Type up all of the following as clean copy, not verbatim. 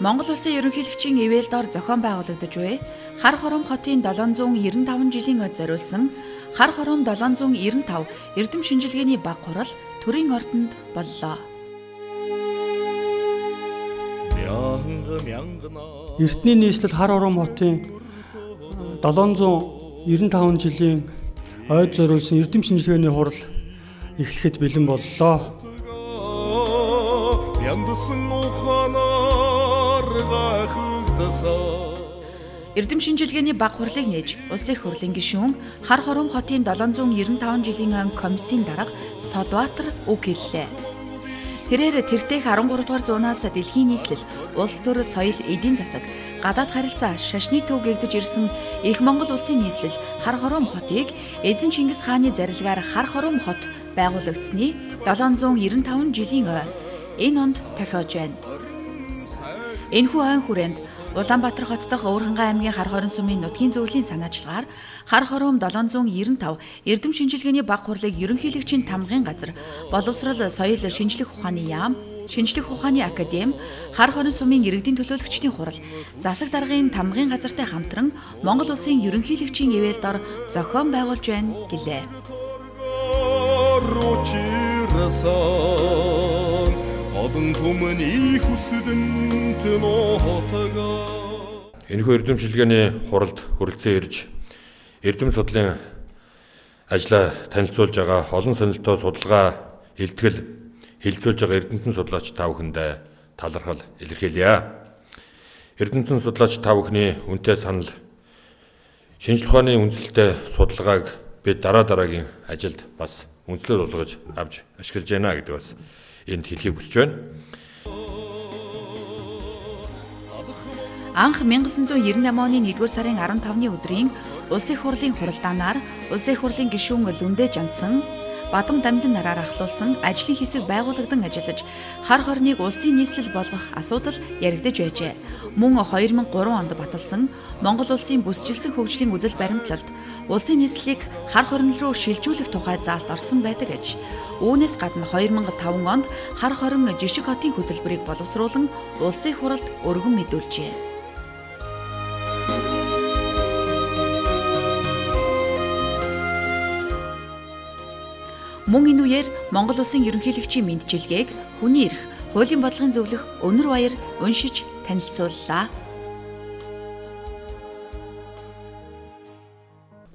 Монгол Улсын ерөнхийлөгчийн ивэл дор зохион байгуулагдаж буй Хар Хором хотын 795 жилийн ойд зориулсан Хар Хором 795 эрдэм шинжилгээний баг хурал төрийн ордонд боллоо. Эртний нийслэл Хар Хором хотын 795 жилийн ойд зориулсан эрдэм шинжилгээний хурал эхлэхэд бэлэн боллоо. Эрдэм шинжилгээний баг хурлыг нээж Улс их хурлын гишүүн Хар Хором хотын 795 жилийн он комиссийн дарга Содбаатар үг хэллээ. Тэрээр тэртех 13 дугаар зуунаас дэлхийн нийслэл, улс төр, соёл, эдийн засаг, гадаад харилцаа, шашны төв гэгдэж ирсэн их Монгол улсын нийслэл Хар Хором хотыг эзэн Чингис хааны зарилгаар Хар Хором хот байгуулагдсаны 795 жилийн ой энэ онд тохиож байна. Энэхүү ойн хүрээнд Улаанбаатар хот дахь Өвөрхангай аймгийн Хар Хором сумын нутгийн зөвлөлийн санаачлагаар Хар Хором 795 эрдэм шинжилгээний баг хурлыг ерөнхийлөгчийн тамгын газар, боловсрол, соёл, шинжлэх ухааны яам, шинжлэх ухааны академи, Хар Хором сумын иргэдийн төлөөлөгчдийн хурал, засаг даргын тамгын газартай хамтран Монгол Улсын ерөнхийлөгчийн ивэл дор зохион байгуулж байна гэлээ. Олон түмний хүсэлэнт нотгоо. Энэхүү эрдэм шинжилгээний хуралд хүрэлцэн ирж эрдэм судлалын ажлаа танилцуулж байгаа олон сонирхолтой судалгаа илтгэл хэлэлцүүлж байгаа эрдэмтэн судлаач та бүхэндээ талархал илэрхийлье. Эрдэмтэн судлаач та бүхний үнэтэй санал, шинжлэх ухааны үндэслэлтэй судалгааг бид дараа дараагийн ажилд бас үндэслэл болгож авч ашиглаж байна гэдэг бас энд хэлхийг хүсэж байна. Анх 1998 оны 1-р сарын 15-ны өдрийн Улс их хурлын хуралдаанаар Улс их хурлын гишүүн Лүндэ Жанцсан Бадам Дамдин нараар ахлуулсан ажлын хэсэг байгуулагдан ажиллаж Хар хорныг улсын нийслэл болгох асуудал яригдаж байжээ. Мөн 2003 онд баталсан Монгол улсын бүсчилсэн хөгжлийн үзэл баримтлалд улсын нийслэлийг Хар хорн руу шилжүүлэх тухай заалт орсон байдаг аж. Үүнээс гадна 2005 онд Хар хорон жишг хотын хөтөлбөрийг боловсруулан улсын хуралд өргөн мэдүүлжээ. Мөн энэ үеэр Монгол Улсын ерөнхийлөгчийн мэндчилгээг хүний эрх, хуулийн бодлогын зөвлөх Өнөр Баяр уншиж танилцууллаа.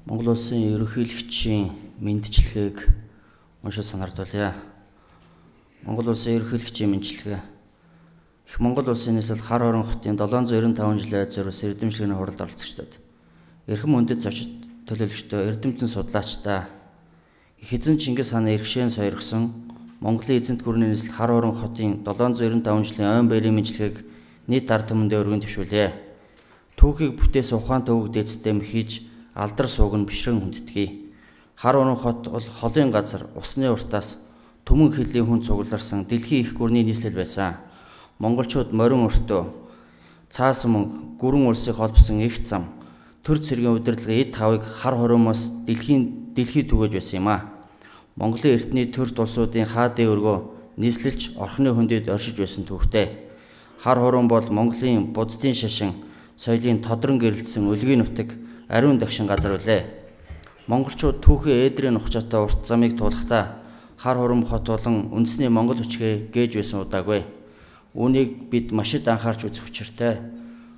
Монгол Улсын ерөнхийлөгчийн мэндчилгээг уншиж сонирдуулъя. Монгол Улсын ерөнхийлөгчийн мэндчилгээ. Их Монгол Улсын нийслэл Хар Хором хотын 795 жилийн зориулсан эрдэм шинжилгээний хуралд оролцогчдод, эрхэм хүндэт зочид төлөөлөгчдөө, эрдэмтэн судлаачдаа, их эзэн Чингис хааны эрхшээн сойрхсон Монголын эзэнт гүрний нийслэл Хар Хором хотын 795 жилийн ойн баярын мэндчилгээг нийт ард түмэндээ өргөн дэвшүүлье. Түүхийг бүтээс ухаан төвөг дээдсдэм хийж алдар сууг нь бишрэн хүндэтгэе. Хар Хором хот бол холын газар, усны уртаас түмэн хэлийн хүн цугларсан дэлхийн их гүрний нийслэл байсан. Монголчууд морин өртөө, цаасан мөнгө, гүрэн улсыг холбосон их зам, төр цэргийн удирдлагын эд хавыг Хар Хоромоос дэлхий түгээж байсан юм а. Монголын эртний төрд улсуудын хаадын өргөө нийслэлж орхины хөндөд оршиж байсан түүхтэй. Хар Хором бол Монголын буддын шашин соёлын тодрон гэрэлтсэн өлгийн нутаг, ариун дагшин газар үлээ. Монголчууд түүхийн ээдрийн нухчаатай урт замыг туулахдаа Хар Хором хот болон үндэсний Монгол хүчгээ гээж байсан удаагүй. Үүнийг бид маш их анхаарч үзэх учиртай.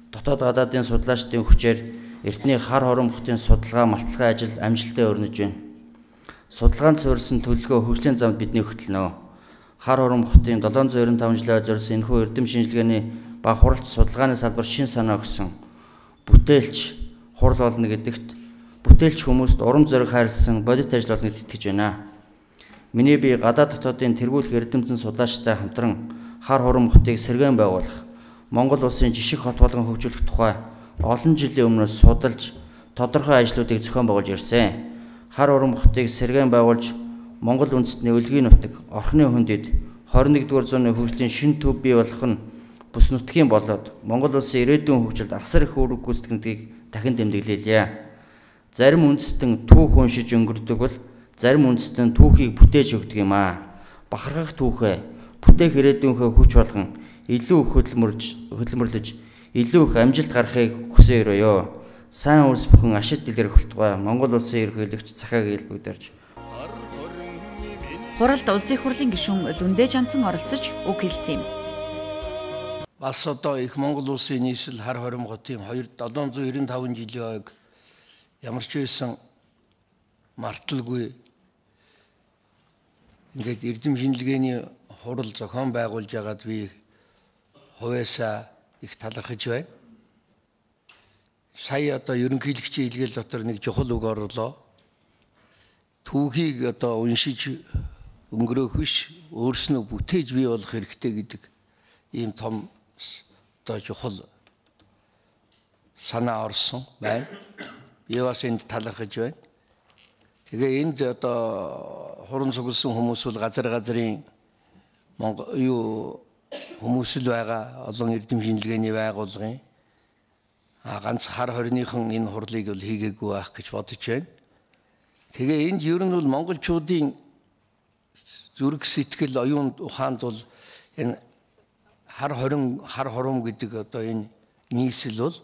Дотоод гадаадын судлаачдын хүчээр эртний Хар Хором хотын судалгаа малтлагын ажил амжилттай өрнөж байна. Судалгаанд суурилсан төлөвлөгөө хөгжлийн замд бидний хөтлөнө. Хар Хором хотын 795 жилийн зориулсан энэхүү эрдэм шинжилгээний баг хуралд судалгааны салбар шин санаа өгсөн. Бүтээлч хурал болно гэдэгт бүтээлч хүмүүст урам зориг хайрлсан бодит ажил болно гэдэгт итгэж байна. Миний бие гадаад дотоодын тэргуулах эрдэмтэн судлаачтай хамтран Хар Хором хотыг сэргээн байгуулах, Монгол улсын жишг хот болгон хөгжүүлэх тухай олон жилийн өмнөөс судалж тодорхой ажлуудыг зохион байгуулж ирсэн. Хар Хором хотыг сэргээн байгуулж Монгол үндэстний өлгийн нутаг, орхины хөндөд 21-р зууны хөгжлийн шин төв бий болох нь бүс нутгийн болоод Монгол улсын ирээдүйн хөгжилд асар их үүрэг гүйцэтгэнгийг дахин тэмдэглэлье. Зарим үндэстэн түүх уншиж өнгөрдөг бол зарим үндэстэн түүхийг бүтээж өгдөг юм аа. Бахархах түүхээ, бүтээх ирээдүйнхээ хүч болгон илүү их хөдөлмөрлөж илүү их амжилт гаргахыг хүсэн өрөөё. Сайн улс бүхэн ашид дэлгэрэх болтугай. Монгол улсын ерөнхийлөгч Захаа Гэлбэгдэрч. Хуралд улсын их хурлын гишүүн Лүндэ Жанцан оролцож үг хэлсэн юм. Бас одоо их Монгол улсын нийслэл Хар хором хотын 795 жилийн ойг ямар ч байсан марталгүй ингээд эрдэм шинжилгээний хурал зохион байгуулж байгаад би хувьяасаа их талархаж байна. Сая одоо ерөнхийлөгчийн илгээл дотор нэг чухал үг орлоо. Түүхийг одоо уншиж өнгөрөөх биш, өөрснөө бүтээж бий болох хэрэгтэй гэдэг ийм том одоо чухал санаа орсон байна. Би бас энд талархаж байна. Тэгээ энд одоо хуран цугласан хүмүүс бол газар газрын Монгол юу хүмүүс л байгаа. Олон эрдэм шинжилгээний байгууллагын ганц хар хорныхон энэ хурлыг бол хийгээгүй байх гэж бодож байна. Тэгээ энд ер нь бол монголчуудын зүрх сэтгэл оюун ухаанд бол энэ хар хорин хар хором гэдэг одоо энэ нийслэл бол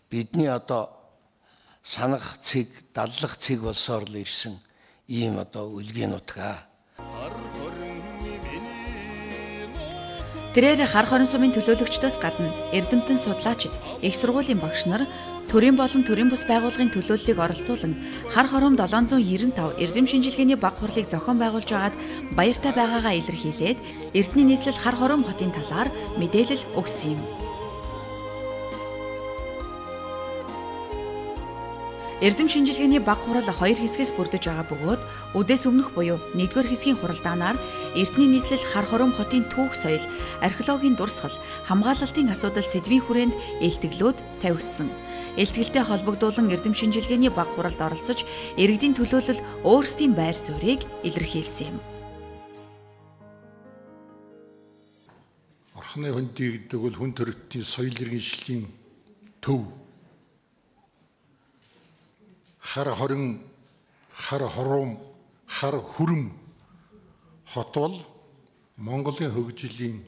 бидний одоо санах цэг, даллах цэг болсоор л ирсэн ийм одоо үлгийн нутгаа. Тэрээр хар хорин сумын төлөөлөгчдөөс гадна эрдэмтэн судлаачид, их сургуулийн багш нар, төрийн болон төрийн бус байгууллагын төлөөллийг оролцуулан хар хором 795 эрдэм шинжилгээний баг хурлыг зохион байгуулж байгаад баяртай байгаагаа илэрхийлээд эрдний нийслэл хар хором хотын талаар мэдээлэл өгсөн юм. Эрдэм шинжилгээний баг хурал хоёр хэсгээс бүрдэж байгаа бөгөөд үдээс өмнөх буюу 1-р хэсгийн хуралдаанаар эрдний нийслэл хар хором хотын түүх соёл, археологийн дурсгал, хамгаалалтын асуудал сэдвийн хүрээнд илтгэлүүд тавигдсан. Илтгэлтэй холбогдуулан эрдэм шинжилгээний баг хуралд оролцож иргэдийн төлөөлөл өөрсдийн байр суурийг илэрхийлсэн юм. Орхны хөндий гэдэг бол хүн төрөлхтний соёл иргэншлийн төв. Хар хорин, хар хором, хар хүрм хот бол Монголын хөгжлийн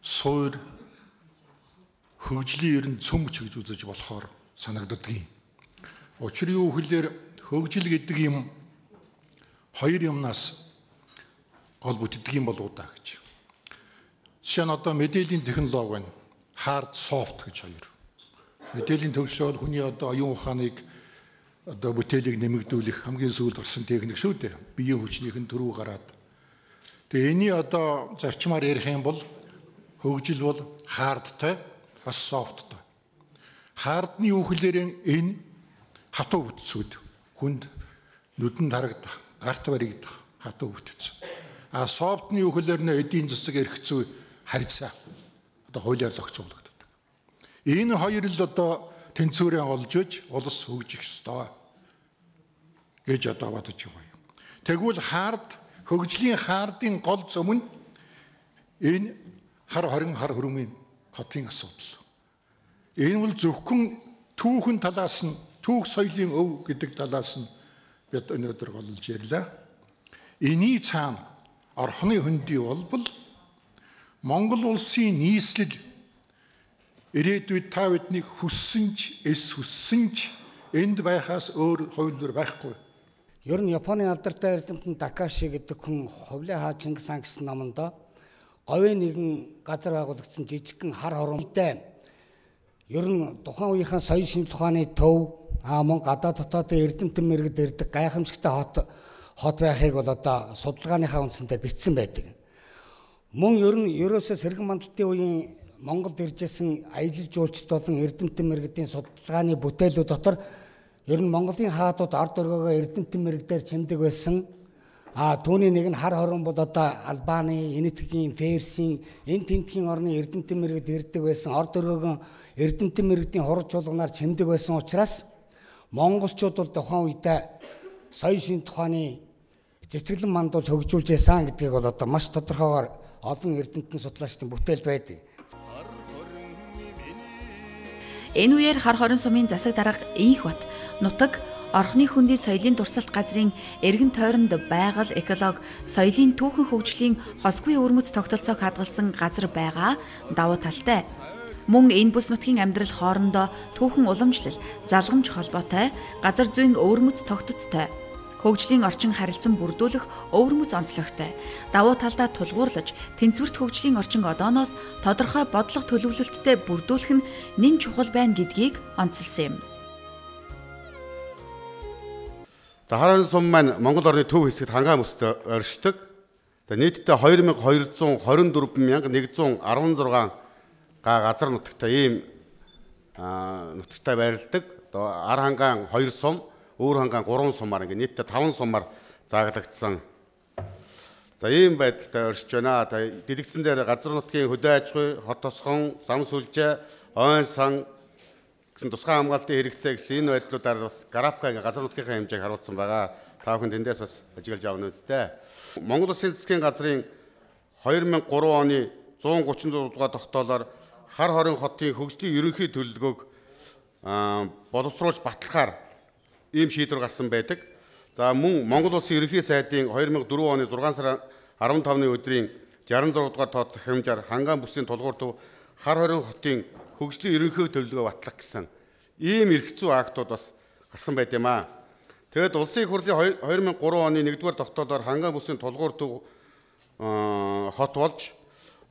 суур хөгжлийн ер нь цөмч гэж үзэж болохоор санагддаг юм. Учир юу гэхээр хөгжил гэдэг юм хоёр юмнаас гол бүтдэг юм болов уу да гэж. Жишээ нь одоо мэдээллийн технологи байна. Hard, soft гэж хоёр. Мэдээллийн төвшөөл хүний одоо оюун ухааныг одоо бүтээлийг нэмэгдүүлэх хамгийн сүүлд гарсан техник шүү дээ. Биеийн хүчнийх нь төрүү гараад. Тэгээ энэний одоо зарчмаар ярих юм бол хөгжил бол хардтай бас софттой. Хардны юу хэлээрэн энэ хатуу бүтцүүд хүнд нүдэнд харагдах, гарт баригдах хатуу бүтэц. А софтны юу хэлээр нэ эдийн засаг эрх зүй харьцаа одоо хуулиар зохицуулагддаг. Энэ хоёр л одоо тэнцвэрээ олж өж улс хөгжих ёстой гэж одоо бодож байгаа юм. Тэгвэл хард хөгжлийн хардын гол зөв нь энэ хар хорин хар хөрөмийн хотын асуудал. Энэ бол зөвхөн түүхэн талаас нь түүх соёлын өв гэдэг талаас нь бид өнөөдөр голлж ярьлаа. Эний цаана орхны хөндий болбол Монгол улсын нийслэл ирээдүйд та биднийг хүссэн ч эс хүссэн ч энд байхаас өөр хувилбар байхгүй. Ер нь Японы алдартай эрдэмтэн Такаши гэдэг хүн Хувлын хаа Чингис хаан гэсэн номонд говийн нэгэн газар байгуулагдсан жижигхэн хар хоромтой. Ер нь тухайн үеийнхэн соёл шинжлэх ухааны төв мөн гадаад дотоодын эрдэмтэн мэргэд ирдэг гайхамшигтай хот байхыг бол одоо судалгааныхаа үндсэн дээр бичсэн байдаг. Мөн ер нь ерөөсөө сэргэн мандалтын үеийн Монголд иржсэн аялал жуулчид болон эрдэмтэн мэргэдийн судалгааны бүтээлүүд дотор ер нь Монголын хаадууд ард өргөөгөө эрдэмтэн мэрэгдээр чимдэг байсан. Түүний нэг нь хар хорон бол одоо Албаны, Энэтхэгийн, Персийн, энэ тентхийн орны эрдэмтэн мэрэгд ирдэг байсан. Ард өргөөгөө эрдэмтэн мэрэгдийн хурал чуулганаар чимдэг байсан учраас монголчууд бол тухайн үедээ соёл шинжлэх ухааны цэцэглэн мандуулж хөгжүүлж байсан гэдгийг бол одоо маш тодорхойгоор олон эрдэмтэн судлаачдын бүтээл байдаг. Энэ үеэр хар хорин сумын засаг дарга Инх Бат нутаг Орхны хөндий соёлын дурсалт газрын эргэн тойронд байгаль, экологи, соёлын түүхэн хөгжлийн хосгүй өвөрмөц тогтолцоог хадгалсан газар байгаа давуу талтай. Мөн энэ бүс нутгийн амьдрал хоорондоо түүхэн уламжлал, залгамж холбоотой, газар зүйн өвөрмөц тогтцтой. Хөгжлийн орчин харилцан бүрдүүлэх өвөрмөц онцлогтой. Давуу талдаа тулгуурлаж, тэнцвэрт хөгжлийн орчин одооноос тодорхой бодлого төлөвлөлттэй бүрдүүлэх нь нэн чухал байна гэдгийг онцолсон юм. За Хар хорин сум маань Монгол орны төв хэсэгт хангаан бүст оршдог. За нийтдээ 2224,116 га газар нутагтай ийм нутагтай байрладаг. Одоо ар хангаан 2 сум, өөр хангаан 3 сумаар ингээ нийтдээ 5 сумаар зааглагдсан. За ийм байдалтай оршиж байна. За дэлгэцэн дээр газар нутгийн хөдөө аж ахуй, хот тосгон, зам сүлжээ, ойн сан гэсэн тусгай хамгаалтын хэрэгцээ гэсэн энэ байдлуудаар бас графика газар нутгийнхаа хэмжээг харуулсан байгаа. Та бүхэн тэндээс бас ажиглаж авна үстэй. Монгол Улсын засгийн газрын 2003 оны 136 дугаар тогтоолоор Хар хорин хотын хөгжлийн ерөнхий төлөвлөгөөг боловсруулж батлахаар ийм шийдвэр гарсан байдаг. За мөн Монгол Улсын ерөнхий сайдын 2004 оны 6 сарын 15-ны өдрийн 66 дугаар тооц захирамжаар Хангаан бүсийн тулгуур төв Хар хорин хотын хөгжлийн ерөнхий төлөвлөгөө батлах гэсэн ийм эрх зүй актууд бас гарсан байт юм аа. Тэгээд Улсын их хурлын 2003 оны 1-р тогтоолоор Хангаан бүсийн тулгуур төв хот болж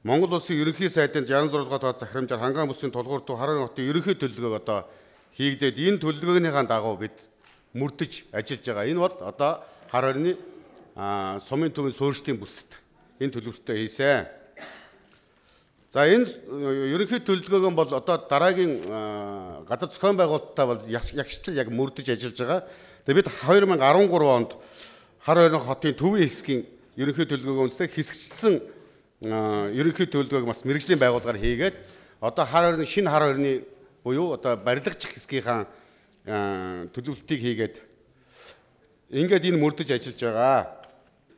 Монгол Улсын ерөнхий сайдын 66 дугаар тооц захирамжаар Хангаан бүсийн тулгуур төв Хар хорин хотын ерөнхий төлөвлөгөөг одоо хийгдээд энэ төлөвлөгөөнийхаа дагуу бид мөрдөж ажиллаж байгаа. Энэ бол одоо Хар хорины сумын төвийн суурьшдын бүсэд энэ төлөвлөлтөө хийсэн. За энэ ерөнхий төлөвлөгөөгөө бол одоо дараагийн газар зохион байгуулалтаа бол ягштлал яг мөрдөж ажиллаж байгаа. Тэгээд бид 2013 онд Хар хорин хотын төвийн хэсгийн ерөнхий төлөвлөгөөгөө үндэслэх хэсэгчилсэн ерөнхий төлөвлөгөөг бас мэргэжлийн байгууллагаар хийгээд одоо Хар хорины шинэ Хар хорины буюу одоо барилгачих хэсгийнхаа төлөвлөлтийг хийгээд ингээд энэ мөрдөж ажиллаж байгаа.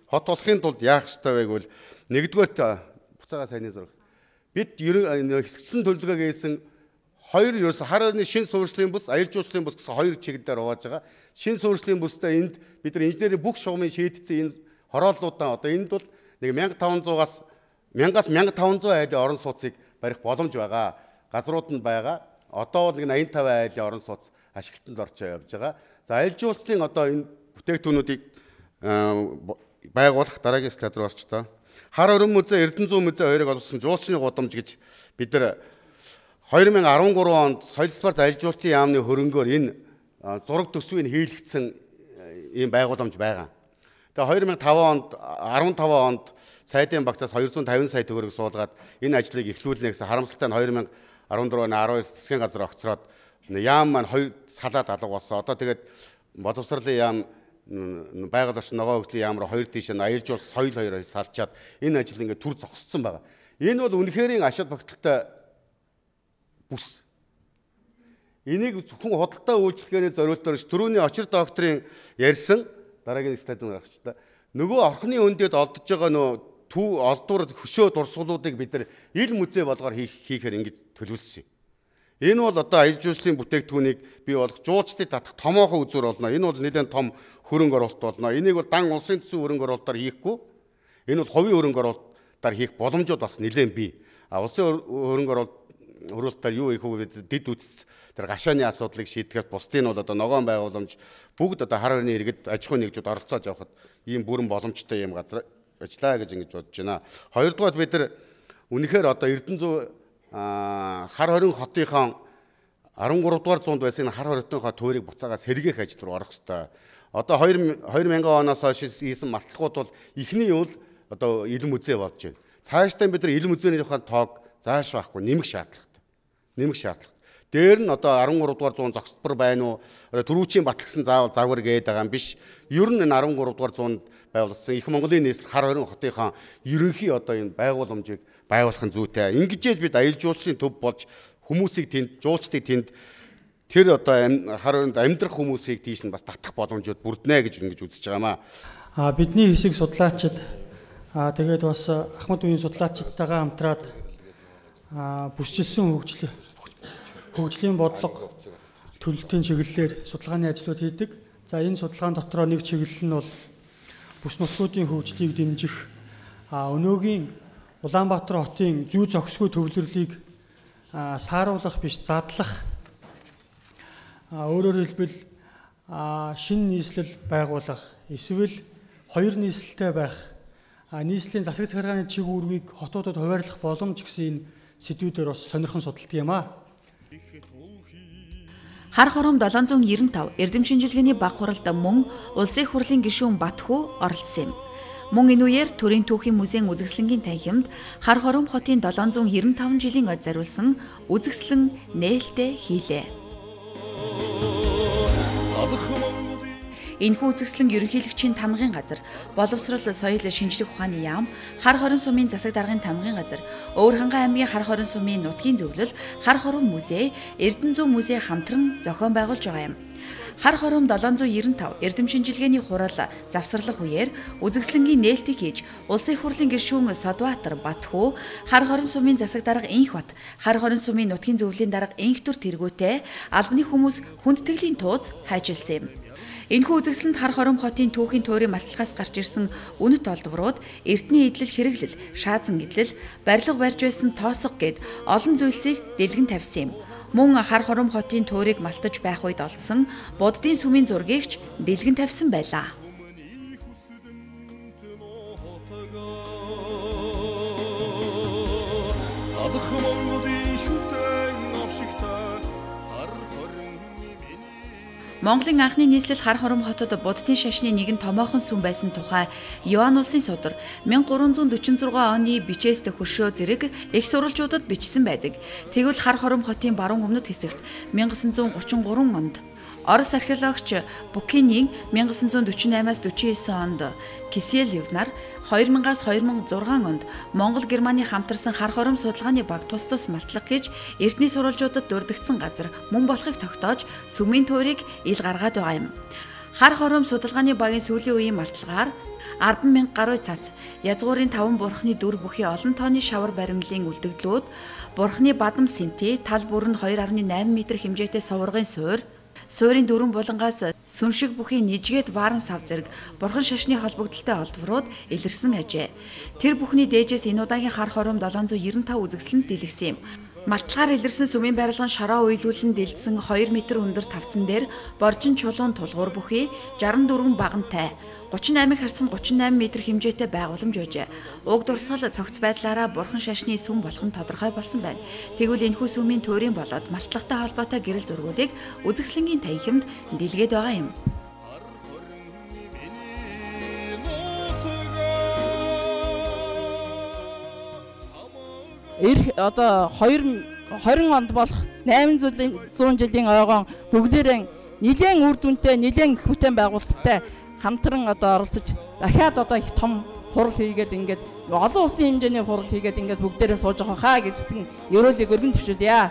Хот болохын тулд яах ёстой вэ гэвэл нэгдүгээрт буцаага сайнны зураг. Бид хэсэгчсэн төлөвлөгөөг хийсэн хоёр ерөөс Хар хорины шинэ суурьшлийн бүс, аялал жуулчлалын бүс гэсэн хоёр чиглэлээр хувааж байгаа. Шинэ суурьшлийн бүсдээ энд бид нар инженерийн бүх шугамын шийдсэн энэ хорооллуудаа одоо энд бол нэг 1500-аас 1000-аас 1500 айлын орон сууцыг барих боломж байгаа. Газрууд нь байгаа. Одоо бол нэг 85 айлын орон сууц ашиглалтанд орж явж байгаа. За аялал жуулчлалын одоо энэ бүтээгдэхүүнүүдийг байгуулах дараагийн слайд руу орч та. Хар хорин музей, Эрдэнэ зүүн музей хоёрыг олсон жуулчны гудамж гэж бид нар 2013 онд соёл спорт аялал жуулчлалын яамны хөрөнгөөр энэ зураг төсвийг хийлгэсэн ийм байгууламж байгаа. Тэгээ 2005 онд 15 онд сайдын багцаас 250 сая төгрөг суулгаад энэ ажлыг эхлүүлнэ гэсэн харамсалтай нь 2014 оны 12 засгийн газар огцроод яам маань хоёр салаад алга болсон. Одоо тэгээд боловсролын яам байгаль орчин ногоон хөгжлийн яам руу хоёр тийш нь аялал жуулчлал соёл хоёр салчаад энэ ажил ингээд түр зогссон байгаа. Энэ бол үнэхэрийн ашиг багталтай бүс. Энийг зөвхөн худалдаа үйлчилгээний зориултаар биш түрүүний очир докторын ярьсан дараагийн слайд руу гаргач та. Нөгөө орхны өндөд олдож байгаа нөө төв олдвор хөшөө дурсгалуудыг бид нар ил музей болгоор хийхээр ингэж төлөвлөсөн юм. Энэ бол одоо аялал жуулчлалын бүтээгдэхүүнийг бий болгох жуулчдыг татах томоохон үзүүр болно. Энэ бол нэлээд том хөрөнгө оруулалт болно. Энийг бол дан улсын төсвийн хөрөнгө оруулалтаар хийхгүй. Энэ бол хувийн хөрөнгө оруулалтаар хийх боломжууд бас нэлээд бий. А улсын хөрөнгө оруулалтаар юу хийх вэ гэдэг дэд үтц тэр гашааны асуудлыг шийдэхээс бусдын бол одоо ногоон байгууламж бүгд одоо хар хорины иргэд аж ахуйн нэгжүүд оролцоож явахад ийм бүрэн боломжтой юм газар ажиллаа гэж ингэж бодож байна. Хоёрдугаар бид нар үнэхээр одоо Эрдэнэ зүү Хар хорин хотынхон 13 дугаар зуунд байсан энэ хар хоринтойнхоо туурийг буцаагаа сэргээх ажил руу орох ёстой. Одоо 2000 оноос хойш хийсэн малтлагууд бол эхний үйл одоо ил музей болж байна. Цаашдаа бид нар ил музейнийхээ тоог зааш байхгүй нэмэх шаардлагатай. Нэмэх шаардлагатай. Дээр нь одоо 13 дугаар зуун зогсдбор байна уу? Одоо түрүүчийн батлагдсан заавал загвар гээд байгаа юм биш. Ер нь энэ 13 дугаар зуунд байгуулсан их Монголын нийслэл Хар хорин хотынхон ерөнхий одоо энэ байгууламжийг байгуулах нь зүйтэй. Ингэж бид аялал жуулчлалын төв болж хүмүүсийг тэнд, жуулчдыг тэнд тэр одоо хар хоринд амьдрах хүмүүсийг тийш нь бас татах боломжууд бүрднэ гэж ингэж үзэж байгаа маа. Бидний хэсэг судлаачид тэгээд бас Ахмад үеийн судлаачдтайгаа хамтраад бүсчилсэн хөгжлийн бодлого төлөлтийн чиглэлээр судалгааны ажлууд хийдэг. За энэ судалгаан дотроо нэг чиглэл нь бол бүс нутгуудын хөгжлийг дэмжих, өнөөгийн Улаанбаатар хотын зүй зохисгүй төвлөрлийг сааруулах биш задлах, өөрөөр хэлбэл шинэ нийслэл байгуулах, эсвэл хоёр нийслэлтэй байх, нийслэлийн засаг захиргааны чиг үүргийг хотуудад хуваарлах боломж гэсэн энэ сэдвүүдээр бас сонирхон судалдаг юм аа. Хар хором 795 эрдэм шинжилгээний баг хуралд мөн улсын их хурлын гишүүн Батхүү оролцсон юм. Мөн энэ үеэр төрийн түүхийн музейн үзэсгэлэнгийн танхимд Хар хором хотын 795 жилийн од зориулсан үзэсгэлэн нээлттэй хийлээ. Энэхүү үзэсгэлэн ерөнхийлөгчийн тамгын газар, боловсрол соёл шинжлэх ухааны яам, Хар хорон сумын засаг даргын тамгын газар, Өвөр хангай аймгийн Хар хорон сумын нутгийн зөвлөл, Хар хором музей, Эрдэнэ зүүн музей хамтран зохион байгуулж байгаа юм. Хар хором 795 эрдэм шинжилгээний хурал завсарлах үеэр үзэсгэлэнгийн нээлтийг хийж улсын их хурлын гишүүн Содбаатар Батхүү, Хар хорон сумын засаг дарга Инхбат, Хар хорон сумын нутгийн зөвлөлийн дарга Инхтүр тэргүүтэй албаны хүмүүс хүндэтгэлийн тууз хайчилсан юм. Энэхүү үзэсгэлэнд Хар хором хотын түүхийн туурын малтлагаас гарч ирсэн үнэт олдврууд, эртний эдлэл хэрэглэл, шаазан эдлэл, барилга барьж байсан тоосго гэд олон зүйлсийг дэлгэн тавьсан юм. Мөн Хар хором хотын туурыг малтаж байх үед олдсон буддын сүмийн зургийг ч дэлгэн тавьсан байлаа. Монголын анхны нийслэл Хар хором хотод буддын шашны нэгэн томоохон сүм байсан тухай Юан улсын судар 1346 оны бичээст хөшөө зэрэг их сурвалжуудад бичсэн байдаг. Тэгвэл Хар хором хотын баруун өмнөд хэсэгт 1933 онд Орос археологч Букинийн 1948-аас 49 онд Киселев нар 2000-аас 2006 онд Монгол Германы хамтарсан Хар хором судалгааны баг тус тус малтлах гэж эртний сурвалжуудад дурддагдсан газар мөн болохыг тогтоож сүмийн туурыг ил гаргаад байгаа юм. Хар хором судалгааны багийн сүүлийн үеийн малтлагаар 10,000 гаруй цац, язгуурын 5 бурхны дүр бүхий олон тооны шавар баримлын үлдэгдлүүд, бурхны бадам сэнти, тал бүр нь 2.8 м хэмжээтэй суваргын суур, суурийн дөрвөн булангаас сүншиг бүхий нижгээд варан сав зэрэг бурхан шашны холбогдолтой олдврууд илэрсэн ажээ. Тэр бүхний дээжээс энэ удаагийн Хар хором 795 үзэсгэлэнт дэлгэсэн юм. Малтлагаар илэрсэн сүмийн барилга нь шороо уйлуулан дэлдсэн 2 м өндөр тавцан дээр боржин чулуун тулгуур бүхий 64 багантай 38 харьцан 38 м хэмжээтэй байгууламж байжээ. Уг дурсгал цогц байдлаараа бурхан шашны сүм болох нь тодорхой болсон байна. Тэгвэл энэхүү сүмийн туурын болоод малтлагтай холбоотой гэрэл зургуудыг үзэсгэлэнгийн танхимд дэлгээд байгаа юм. Одоо 20 онд болох 800 жилийн ойгон бүгдээрэн нэлээд үр дүнтэй, нэлээд их бүтээн байгуулалттай хамтран одоо оролцож дахиад одоо их том хурал хийгээд ингээд олон улсын хэмжээний хурал хийгээд ингээд бүгдээрээ сууж байгаа хаа гэжсэн ерөөлийг өргөн төвшүүлье.